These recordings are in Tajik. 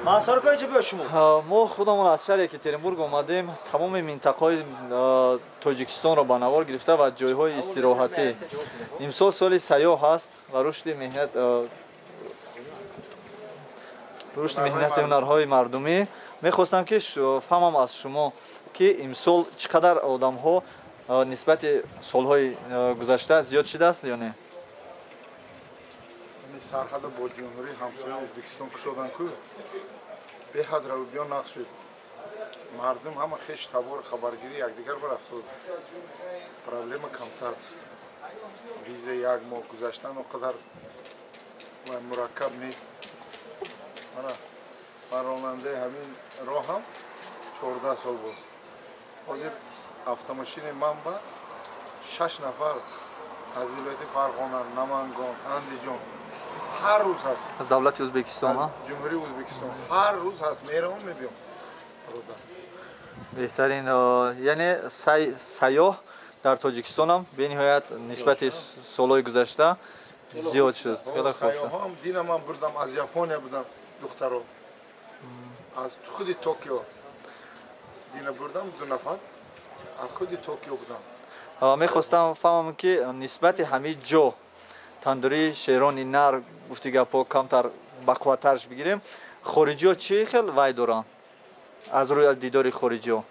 Мансур ка, инҷо биё шумо. Мо худамон аз шаҳри Екатеринбург омадем, тамоми минтақаҳои Тоҷикистонро ба навор гирифта ва ҷойҳои истироҳатӣ. Имсол соли сайёҳ ҳаст ва рушди меҳнати ҳунарҳои мардумӣ. Мехостам, ки фаҳмам аз шумо, ки имсол чӣ қадар одамҳо нисбати солҳои гузашта зиёд шудааст ё не? Сарҳада бо ҷумҳурии ҳамсояи Ӯзбекистон кушодан ку, беҳад равбиё нақш шуд. Мардум ҳама хеш табор, хабаргирӣ якдигар барафтод, проблема камтар. Виза як моҳ гузаштан он қадар мураккаб нест. Мана, ман ронандаи ҳамин роҳам 14 сол боз. Ҳозир автомошини ман ба шаш нафар аз вилояти Фарғона, Намангон, Андиҷон ҳар рӯз ҳаст. Аз давлати Ӯзбекистон? Ҷумҳурии Ӯзбекистон ҳар рӯз ҳаст, меравам, мебиём. Беҳтарин. Яъне сайёҳ дар Тоҷикистонам бениҳоят нисбати солҳои гузашта зиёд шуд. Хеле хуб. Сайёҳам дина ман бурдам, аз Япония будам, духтаро аз худи Токио дина бурдам, ду нафар аз худи Токио будам. Мехостам фаҳмам, ки нисбати ҳамин ҷо тандурии шерони нар, гуфти гапҳо, камтар бақувваттарш бигирем, хориҷиҳо чӣ хел вай доранд аз рӯи аз дидори хориҷиҳо?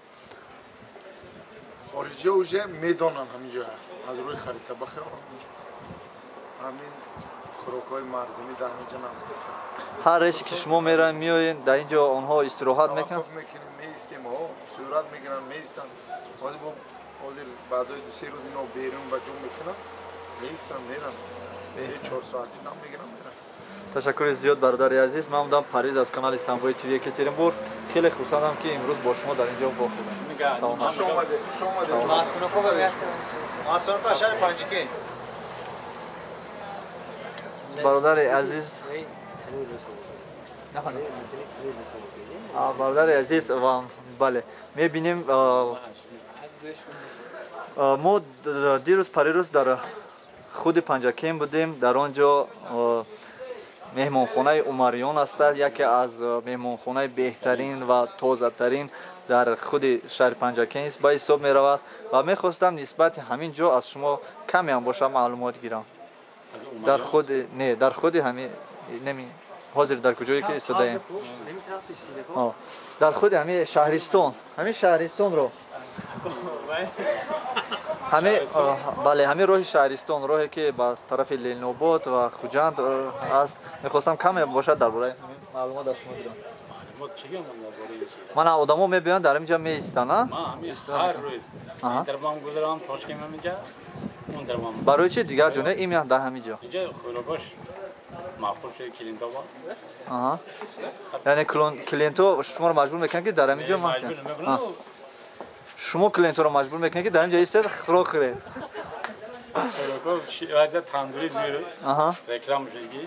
Хориҷиҳо уже медонанд ҳамин ҷо аз рӯи харита, бахел ҳамин хӯрокҳои мардумӣ дар ҳамин ҷо наздиктар. Ҳар рейсе ки шумо меравед, меоед, дар ин ҷо онҳо истироҳат мекунанд? Мекунем, меистем, сурат мегиранд, меистанд. Ҳозир баъдои 2-се рӯз ино берун ба ҷо мекунанд, меистанд, меранд, 3-4 соати дам мегиранд, меранд. Ташаккури зиёд, бародари азиз. Ман будам Париз аз канали Самбои ТВ Екатеринбург. Хеле хурсандам, ки имрӯз бо шумо дар ин ҷо вохӯрдам. Хуш омадед, хуш омадед. Мансур ка, шаҳри Панҷакент. Бародари азиз, бародари азиз, бале, мебинем, мо дирӯз парирӯз дар худи Панҷакент будем. Дар он ҷо меҳмонхонаи Умариён аста, яке аз меҳмонхонаи беҳтарин ва тозатарин дар худи шаҳри Панҷакент ба ҳисоб меравад ва мехостам нисбати ҳамин ҷо аз шумо камеам бошад маълумот гирам. Дар худи, не, дар худи ҳами неми ҳозир дар куҷое ки истодаем, дар худи ҳами шаҳристон, ҳамин шаҳристонро, ҳами, бале, ҳамин роҳи шаҳристон, роҳе ки ба тарафи Ленинобод ва Хуҷанд аст. Мехостам каме бошад дар бораи ҳамин маълумот аз шумо гирам. Мана, одамо мебиёнд, дар ҳамин ҷо меистанд. Барои чи дигар ҷо не, имя дар ҳамин ҷо? Маъқул шуд клиентҳо. Яъне клиентҳо шуморо маҷбур мекунанд, ки дар ҳамин ҷо? Шумо клиентҳоро маҷбур мекунед, ки дар ҳамин ҷо истед, хӯрок хӯред? Тандури реклама шуд, ки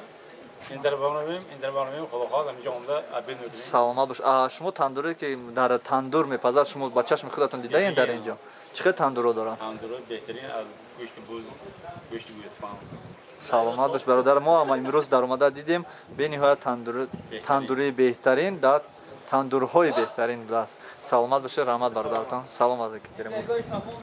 ин тараф равем, ин тараф равем, худо хоҳад, ҳаминҷо омада обед мекунем. Саломат бош. Шумо тандуре ки дар тандур мепазад, шумо ба чашми худатон дидаед дар ин ҷо? Чӣ хел тандурро доранд? Тандуро беҳтарин, аз гӯшти буз, гӯшти гӯсфанд. Саломат бош, бародар. Мо ама имрӯз даромада дидем, бениҳоят тандурии беҳтарин дар тандурҳои беҳтарин будааст. Саломат бошед, раҳмат, бародаратон. Салом аз Екатеринбург.